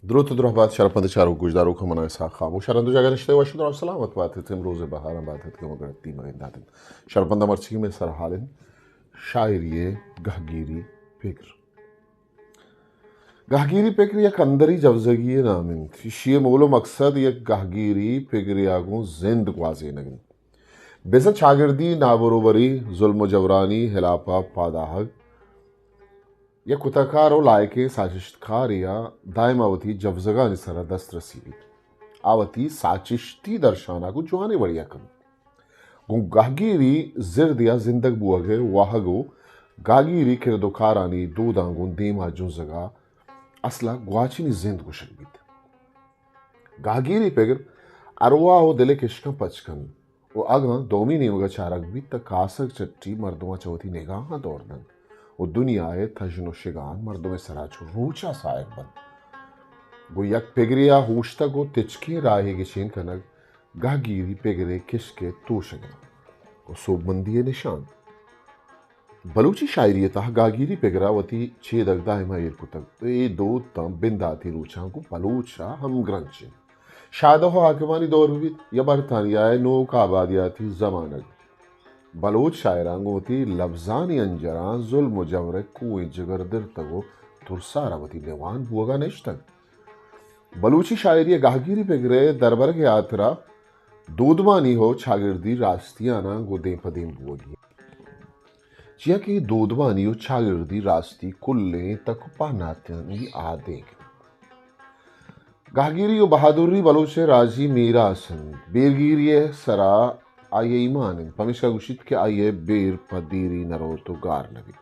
دروت و درہبات شرپند چاروک گوشداروک، من اسحاق خاموش، ہر ہند و جاگہ نشتہ وش و درا سلامت بات ات، امروز بہاراں بات ات کہ ما گڑتی مگندات ات۔ شرپند مرچی مئے سرحال انت شاعری گہگیری پگر۔ گہگیری پگر یک اندری جوزگی نام انت۔ ایشی مول و مقصد یک گہگیری پگریا گوں زند گوازینگ انت۔ بزاں چاگردی نابروبری، ظلم و جبرانی ہلاپا پادآہگ، یک کتہکار و لائکیں ساچشتکارے ء دائما وتی جوزگانی سرا دست رسی بیت۔ آ وتی ساچشتی درشانا گوں جوانیں وڑیا کنت۔ گوں گہگیری زردیا زندگ بوہگ ء واہگ و گہگیری کرد و کارانی دوداں گوں دیما جنزگا اصلا گواچنی زند گوشگ بیت۔ گہگیری پگر ارواہ و دل ء کشکاں پچ کنت و اگاں دومی نیمگ ء چارگ بیت تہ کاسگ چٹی مردماں چہ وتی نگاہاں دور دنت و دنیا ء تژن و شگان مردم ء سرا چو روچ ء ساہگ بنت۔ گوں یک پگرے ء ہوشتگ و تچکیں راہے گچین کنگ گہگیری پگر ء کشک ء توشگ انت و سوبمندی ء نشان۔ بلوچی شاعری ء تہا گہگیری پگر ء وتی چیدگ دائما ایر کتگ۔ اے دود تاں بنداتی روچاں گوں بلوچ ء ہمگرنچ انت۔ شاید ء حاکمانی دور بہ بیت یا برطانیہ ء نوک آبادیاتی زمانگ، بلوچ شاعراں گوں وتی لبزانی انجراں ظلم و جبر ء کوہیں جگر درتگ و ترسا را وتی لیوان بوگا نشتگ۔ بلوچی شاعری ء گہگیری پگر ء دربرگ ء ہاترا دودمانی ہو چاگردی راستیاناں گوں دیم پہ دیم بوگی۔ چیا کہ دودمانی و چاگردی راستی کلیں تک و پہناتانی آدینک۔ گہگیری و بہادری بلوچ ء راجی میراث انت۔ بیرگیری ء سرا آئی ء ایمان انت، پمیشکا گوشیت کہ آئی ء بیر پہ دیری نہ روت و گار نہ بیت۔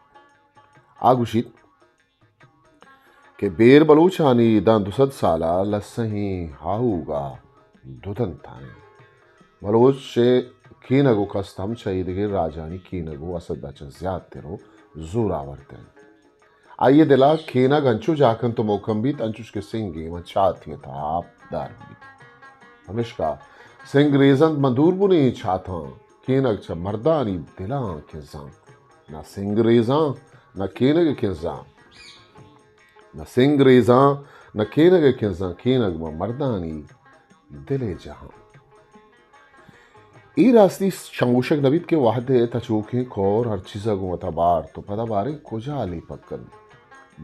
آ گوشیت، کہ بیر بلوچانی داں دو سد سالا لسہیں ہاہوگا دودنتائیں۔ بلوچ ء کینگ و کست ہم چہ ایدگہ راجانی کینگ و اسدا چہ زیاتر و زوراورتر انت۔ آئی ء دلا کینگ انچو جاہ کنت و محکم بیت، انچوش کہ سنگے ماں چاتی ء تہا آپ دار بیت۔ پمیشکا سنگ ریزنت ماں دوربنیں چاتاں، کینگ چہ مردانی دلاں کنزاں۔ نہ سنگ ریزاں، نہ کینگ کنزاں۔ نہ سنگ ریزاں، نہ کینگ کنزاں، کینگ ماں مردانی دل ء جہاں۔ اے راستی چنگوشگ نہ بیت کہ وہدے تچوکیں کور ہر چیزا گوں وتا بارت و پدا باریں کجا لیپگ کنت۔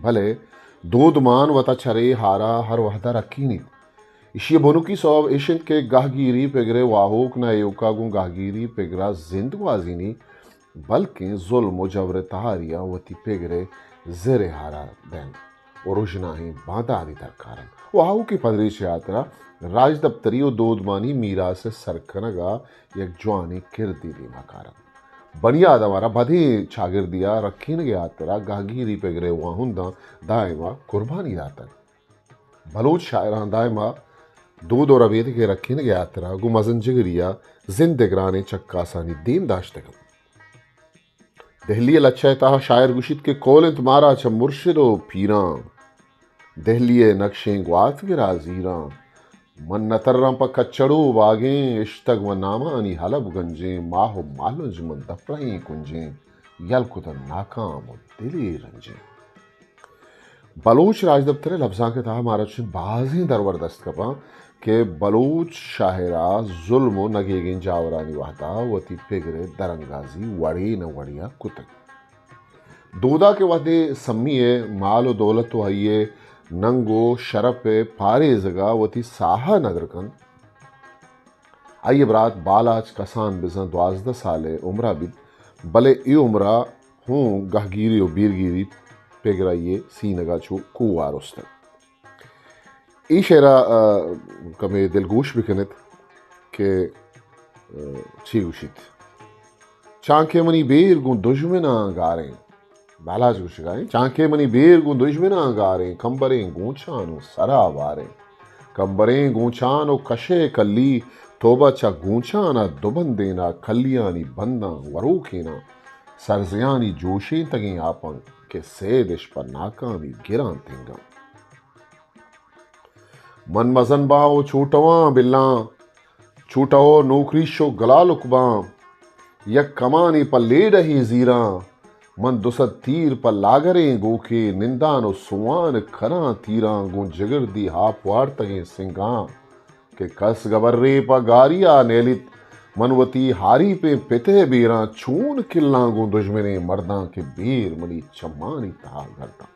بلے دودمان وتا چرے ہارا ہر وہدا رکینیت۔ ایشی ء بنکی سوب ایش انت کہ گہگیری پگر ء واہوک نہ ایوکا گوں گہگیری پگر ء زند گوازینی، بلکیں ظلم و جبر ء تہاری ء وتی پگر ء زر ء ہارا دئینت و رژناہیں بانداتی درکار انت و آؤکیں پدریچ ء ہاترا راجدپتری و دودمانی میراث ء سر کنگ ء یک جوانیں کردے دیما کار انت۔ بنی آدم ء را بدیں چاگردی ء رکینگ ء ہاترا گہگیری پگر ء واہنداں دائم ء قربانی داتگ۔ بلوچ شاعراں دائم ء دود و ربیدگ ء رکینگ ء ہاترا گوں مزن جگری ء زند ء گرانیں چکاسانی دیم داشتگ انت۔ دہلی ء لچہ ء تہا شاعر گوشیت کہ کول انت مارا چہ مرشد و پیراں، دہلی ء نقشیں گوات گرا زیراں۔ من نہ تراں پہ کچڑو باگیں، اشتگ من نامانی حلب گنجیں، ماہ و مالنج من دپرہیں کنجیں، یل کتن ناکام و دلے رنجیں۔ بلوچ راجدپتر ء لبزانک ء تہا مارا چنت بازیں درور دست کپاں کہ بلوچ شاعر ء ظلم و نگیگیں جاورانی وہدا وتی پگر ء درانگازی وڑے نہ وڑے ء کتگ۔ دودا کہ وہدے سمی ء مال و دولت و آئی ء ننگ و شرپ ء پاریزگ ء وتی ساہ ء ندر کنت، آئی ء برات بالاچ کسان بزاں دوازدہ سال ء عمر ء بیت، بلے اے عمر ء ہوں گہگیری و بیرگیری پگر آئی ء سینگ ء چو کوہ ء رستگ۔ اے شعر ء، آ، کمے دلگوش بکنت کہ، آ، چی گوشیت۔ چانکہ منی بیر گوں دژمناں گاریں۔ بالاچ گوشگا ایں، چانکہ منی بیر گوں دژمناں گاریں، کمبریں گونچان و سرا باریں۔ کمبریں گونچان و کشے کلی، توبہ چہ گونچان ء دو بندینا، کلیانی بنداں وروکینا، سرزیانی جوشینتگیں آپاں کہ سید اش پہ ناکامی گراں تنگاں۔ من مزن باں و چوٹواں بلاں، چوٹو نوکریش و گلالک باں، یک کمانے پہ لیڈہے زیراں، من دو سد تیر پہ لاگریں گوکے نندان و سوان کناں، تیراں گوں جگردی ہاپ وارتگیں سنگاں، کہ کس گبرے پہ گاریا نیلیت۔ من وتی ہاریپیں پتے بیراں، چون کلاں گوں دژمنیں مرداں، کہ بیر منی چمانی تہا گرداں۔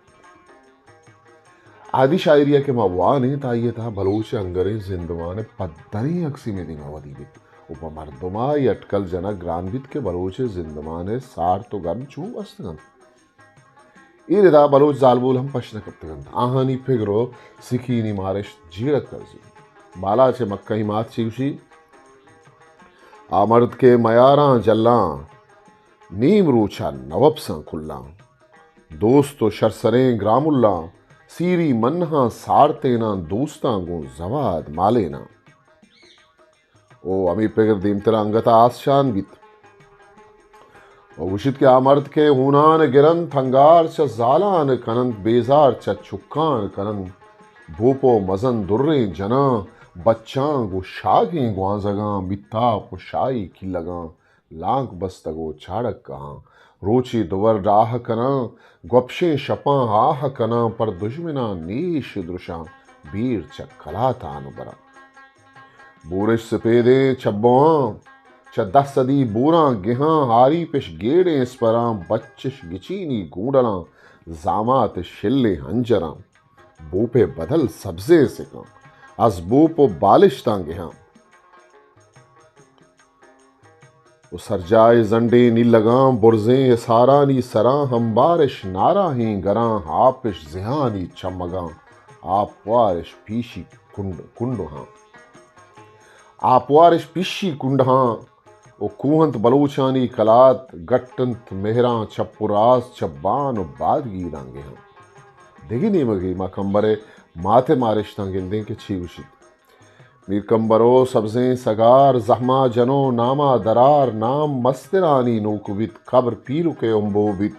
آدی شاعری ء کہ ما وان ایں، تہ آئی ء تہا بلوچ ء انگریں زندمان ء پدریں عکسے مئے دیما ودی بیت و پہ مردم ء اے اٹکل جنگ گران بیت کہ بلوچ ء زندمان ء سارت و گرم چون بستگ انت۔ اے ردا بلوچ زالبول ہم پش نہ کپتگ انت۔ آہانی پگر و سکینی مارشت جیڑگ کرزی۔ بالاچ ء مکہی مات چی گوشی؟ آ مرد کہ میاراں جلاں، نیم روچا نہ وپساں کلاں۔ دوست و شرسریں گراملاں، سیری منہاں سارتیناں، دوستاں گوں زواد مالیناں۔ او ہمے پگر دیمترا انگتا آس شان بیت۔ او گوشیت کہ آ مرد کہ ہونان گرنت، ہنگار چہ زالان کننت، بیزار چہ چکان کننت۔ بوپ و مزن دریں جناں، بچاں گوں شاگیں گوانزگاں، بیتاپ و شاہی کلگاں۔ لانک بستگ و چاڑک کہاں۔ روچے دور ڈاہ کناں، گوپشیں شپاں آہ کناں، پر دژمناں نیش درشاں، بیر چہ کلاتان براں۔ بورش سپیدیں چبواں، چہ دہ سدی بوراں گہاں، ہاری پش گیڑیں اسپراں، بچش گچینی گونڈلاں، زامات شلیں ہنجراں، بوپے بدل سبزیں سکاں، از بوپ و بالشتاں گہاں۔ و سرجاہ ء زنڈیں نیلگاں، برزیں ہسارانی سراں، ہمبارش ناراہیں گراں، آپش زہانی چمگاں، آپوارش پیشی کنڈ، کنڈہاں۔ آپوارش پیشی کنڈہاں و کوہنت بلوچانی کلات، گٹنت مہراں چپ و راست، چہ بان و بادگیراں گہاں۔ دگہ نیمگے ما کمبر ء مات ء مارشتاں گندیں کہ چی گوشیت۔ میر کمبرو سبزیں سگار، زہما جنو ناما درار، نام مسترانی نوک بیت، کبر پیرکے امبو بیت،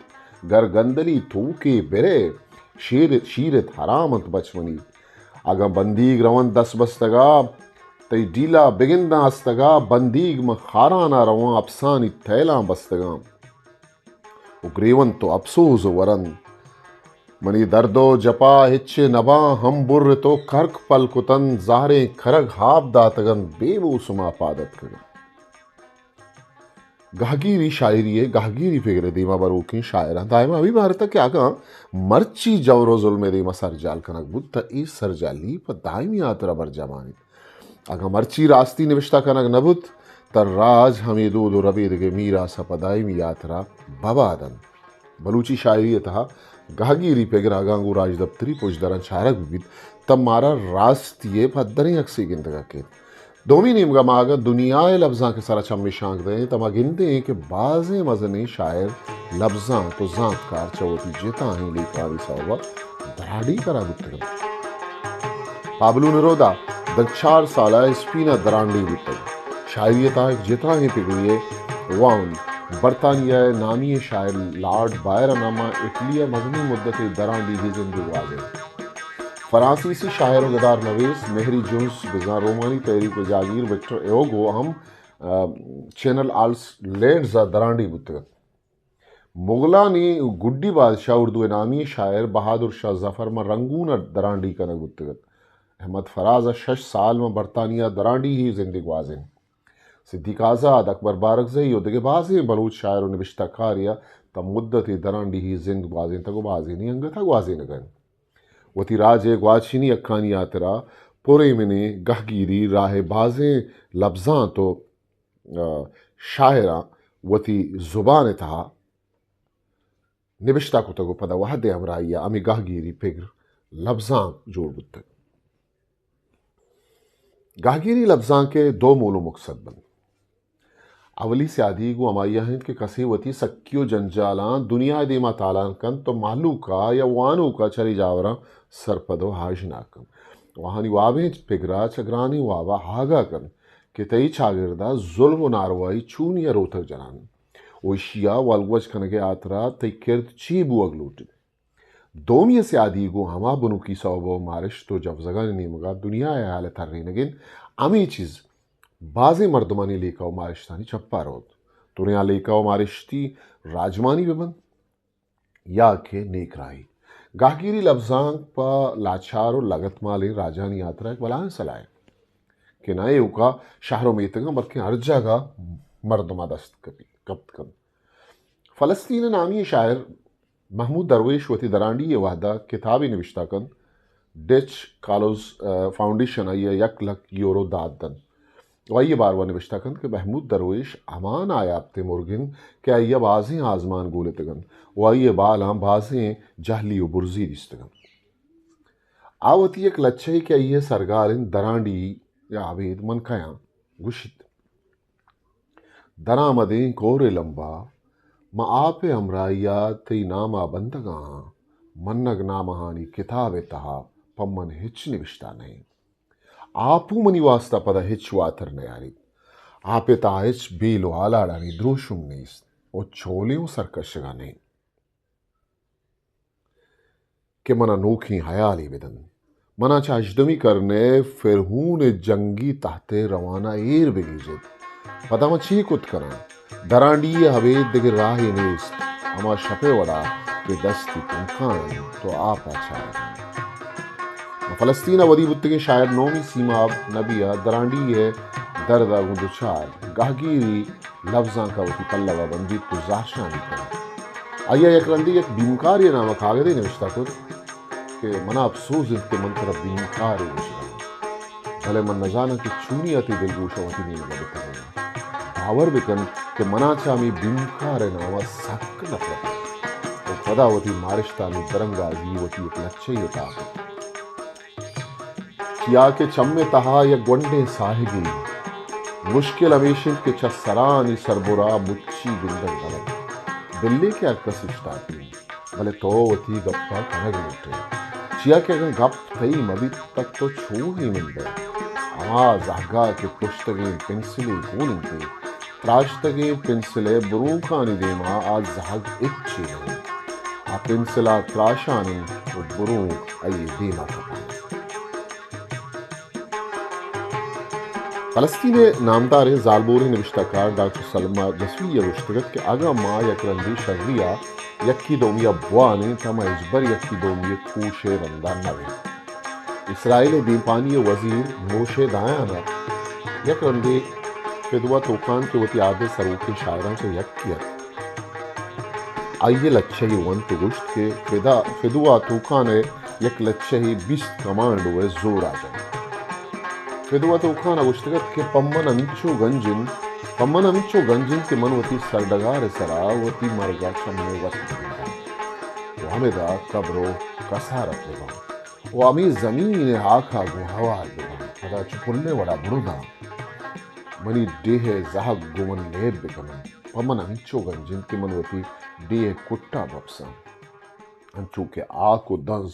گر گندلی توکے برے، شیر، شیرت حرام انت بچ منی۔ اگاں بندیگ رونت دست بستگا، تئی ڈیلا بگنداں استگا، بندیگ من خارانا رواں، اپسانی تیلاں بستگاں۔ و گریونت و اپسوز ورنت۔ منی درد و جپا ہچے نباں، ہم بر تو کرک پل کتنت، زہریں کرگ ہاب داتگنت، بے موسما پاد اتکگنت۔ گہگیری شاعری ء گہگیری پگر ء دیما بروکیں شاعراں دائما ہمے بارتا کہ اگاں مرچی جور و ظلم ء دیما سرجال کنگ بوت، تہ اے سرجالی پہ دائمی ہاترا برجاہ مانیت۔ اگاں مرچی راستی نبشتہ کنگ نہ بوت، تہ راج ہمے دود و ربیدگے میراث ء پہ دائمی ہاترا بباد انت۔ بلوچی شاعری ء تہا گہگیری پگر اگاں گوں راجدپتری پژدراں چارگ بہ بیت، تہ مارا راستی ء پدریں عکسے گندگ ء کیت۔ دومی نیمگا ما اگاں دنیا ء لبزانک ء سرا چمی شانک دئیں، تہ ما گندیں کہ بازیں مزنیں شاعر، لبزانت و زانتکار چہ وتی جتاہیں لیکہانی سوبا درانڈیگ کنگ بوتگ انت۔ پابلو نرودا داں چار سال ء اسپین ء درانڈیگ بوتگ۔ شاعری ء تہا یک جتاہیں پگرے ء وان برطانیہ ء نامی ئیں شاعر لارڈ بائرن ء ماں اٹلی ء مزنیں مدتے درانڈیگی زندے گوازینت۔ فرانسیسی شاعر و گدار نویس مہری جونز، بزاں رومانی تحریک ء جاگیر وکٹر ہیوگو ہم، آ، چینل آئلینڈز ء درانڈیگ بوتگ انت۔ مغلانی گڈی بادشاہ اردو ء نامی شاعر بہادر شاہ ظفر ماں رنگون ء درانڈیگ کنگ بوتگ ات۔ احمد فراز ء شش سال ماں برطانیہ ء درانڈیگی زندے گوازینت۔ صدیق آزاد، اکبر بارکزئی و دگہ بازیں بلوچ شاعر و نبشتہ کارے ء تاں مدتے درانڈیگی زند گوازینتگ و بازینے انگت ء گوازینگ ء انت۔ وتی راج ء گواچنی حقانی ہاترا پریمنیں گہگیری راہ ء بازیں لبزانت و آ، شاعراں وتی زبان ء تہا نبشتہ کتگ و پدا وہد ء ہمراہی ء ہمے گہگیری پگر لبزانک جوڑ بوتگ۔ گہگیری لبزانک ء دو مول و مقصد بنت۔ اولی سیادی گوں ہمائی ء انت کہ کسے وتی سکی و جنجالاں دنیا ء دیما تالان کنت و مہلوک ء یا وانوک ء چرے جاوراں سرپد و آژناگ کنت و آہانی وابیں پگر ء چہ گرانیں واب ء آگاہ کنت۔ کہ تئی چاگرد ء ظلم و ناروائی چونی ء روتگ جنان و ایشی ء ولگوج کنگ ء ہاترا تئی کرد چی بوگ لوٹیت؟ دومی ء سیادی گوں ہما بنکی سوب و مارشت و جوزگانی نیمگ ء دنیا ء حال ء ترینگ انت۔ ہمے چیز بازیں مردمانی لیکہ و مارشتانی چپا روت۔ تریں آ لیکہ و مارشتی راجمانی بہ بنت، یا کہ نیک راہی۔ گہگیری لبزانک پہ لاچار و لگتمالیں راجانی ہاترا یک بلاہیں سلاہے کہ نہ ایوکا شہر و میتگاں بلکیں ہر جاگہ مردماں دست کپی-، کپت کنت۔ فلسطین نامی شاعر محمود درویش وتی درانڈی ء وہدا کتابے نبشتہ کنت، ڈچ کالوز، ء، فاؤنڈیشن آئی ء یک لک یورو داد دنت و آئی ء باروا نبشتہ کنت کہ محمود درویش ہما نایابتیں مرگ انت کہ آئی ء بازیں آزمان گولتگ انت و آئی ء بالاں بازیں جہلی و برزی دیستگ انت۔ آ وتی یک لچہ ء کہ آئی ء سرگال انت، درانڈی یا ابید من کیاں، گوشیت۔ درآمدیں کور ء لمبا، من آپ ء ہمراہی ء تئی نام ء بندگ ء آں۔ منگ نامہانی کتاب ء تہا پہ من ہچ نبشتہ نہ انت۔ آپ و منی واسطہ پدا ہچ واتر نیاریت۔ آپ ء تہا ہچ بیل و آلاڑانی دروشم نیست و چولیں و سرکشگا نہ انت۔ کہ منا نوکیں ہیالے بدنت۔ منا چہ ہژدمی کرن ء فرعون ء جنگی تحت ء روان ء ایر بگیجیت۔ پدا من چے کت کناں؟ درانڈی ء ابید دگہ راہے نیست۔ ہما شپ ء وڑا کہ دستی کنکان انت تو آپ ء چارگ انت۔ من فلسطین ء ودی بوتگیں شاعر نومی سیماب نبی ء درانڈی ء درد ء گوں دچار گہگیری لبزانک ء وتی پلو ء بندیت و زہرشانی کنت۔ آئی ء یک رندے یک بیمکاری ء نام ء کاگدے نبشتہ کت کہ منا اپسوز انت کہ من ترا بیمکارے گوشگ ء آں، بلے من نزاناں کہ چونی ء تئی دلگوش ء وتی نیمگ ء بہ تریناں۔ باور بہ کن کہ منا چہ ہمے بیمکار ء نام ء سک نفرت انت۔ و پدا وتی مارشتانی درانگازی وتی یک لچہ ء تاکت۔ چیا کہ چم ء تہا یک گونڈیں ساہگے، مشکل ہمیش انت کہ چہ سرانی سربرا مچی گندگ نہ بنت۔ بلے کہ ہر کس اشتاپی انت، بلے تو وتی گپا کنگ لوٹ ئے۔ چیا کہ اگاں گپ تئی مہ بیت، تہ تو چون ایمن بئے؟ ہما زہگا کہ پرشتگیں پنسلے گون انت، تراشتگیں پنسل ء برونکانی دیما آ زہگ ہچے نہ انت۔ آ پنسل ء تراشان انت و برونک آئی ء دیما کپان انت۔ فلسطین ء نامداریں زالبولیں نبشتہ کار ڈاکٹر سلمی جسوی ء گوشتگ ات کہ اگاں ما یک رندے شری ء یکے دومی ء بوان ایں، تہ ما ہچبر یکے دومی ء کوش ء رندا نہ بیں۔ اسرائیل ء دیمپانی ء وزیر موشے دایان ء یک رندے فدوا توکان کہ وتی عہد ء سروکیں شاعراں چہ یکے ات، آئی ء لچہے ونت و گوشت کہ فدا، فدوا توکان ء یک لچہے بیست کمانڈو ء زور ء جنت۔ فدوا توکان ء گوشتگ ات کہ پہ من ہمینچو گنج انت، پہ من ہمینچو گنج انت کہ من وتی سرڈگار ء سرا وتی مرگ ء چم ء وت بگنداں و ہمدا قبر و کسارت بباں و ہمے زمین ء ہاک ء گوں ہوار بباں، پدا چو پل ء وڑا بروداں۔ منی ڈیھ ء زہگ گوں من لیب بکن انت۔ پہ من ہمینچو گنج انت کہ من وتی ڈیھ ء کٹا بپساں، انچو کہ ہاک و دنز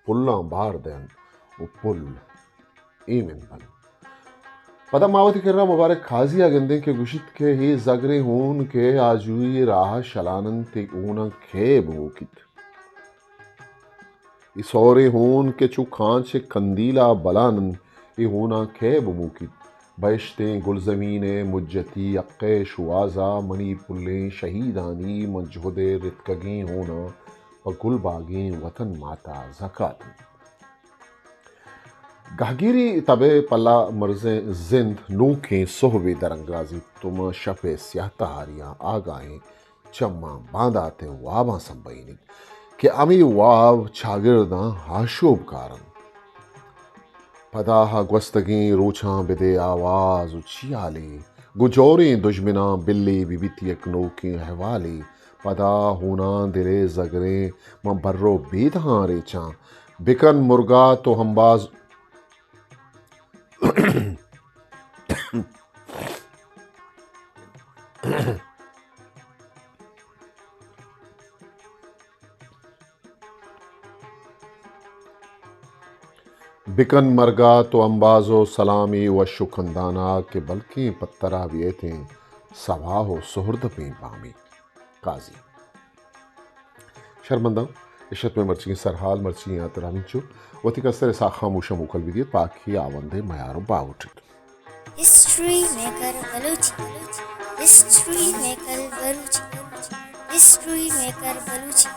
پلاں بار دئینت و پل ایمن بنت۔ پدا ما وتی کرا مبارک قاضی ء گندیں کہ گوشیت کہ اے زگریں ہون کہ آجوئی ء راہ ء شلان انت، اے ہوناں کئے بموکیت؟ اے سوریں ہون کہ چو کانچ ء کندیل ء بلان انت، اے ہوناں کئے بموکیت؟ بہشتیں گلزمین ء مجتی حق ء شوہاز ء منی پلیں شہیدانی من جہد ء رتکگیں ہوناں پہ گلباگیں وطن مات ء زکات انت۔ گہگیری تب ء پلا مرزیں زند نوکیں سہبے درانگازیت و ما شپ ء سیاہ تہاریاں آگاہیں چماں باندات ء واباں سمبہینیت کہ ہمے واب چاگرداں آشوب کارنت۔ پدا آ گوستگیں روچاں بدے آواز و چیالے، گوں جوریں دژمناں بلے بہ بیت یک نوکیں احوالے۔ پدا ہوناں دل ء زگریں من بر و بیدہاں ریچاں، بکن مرگات و ہمباز بکن مرگا تو امباز و سلامی وش و کندانا کہ بلکیں پہ ترا بیئتیں سباہ و سہرد پیمپامی۔ قاضی۔ شرمنداں، اشت مئے مرچیگیں سرحال، مرچیگیں ہاتر ہمینچو۔ وتی کستر اسحاق خاموش ء موکل بدیت، پاکی آوندے میار و باہوٹ ایت۔ History maker Balochi, history maker Balochi, history maker Balochi.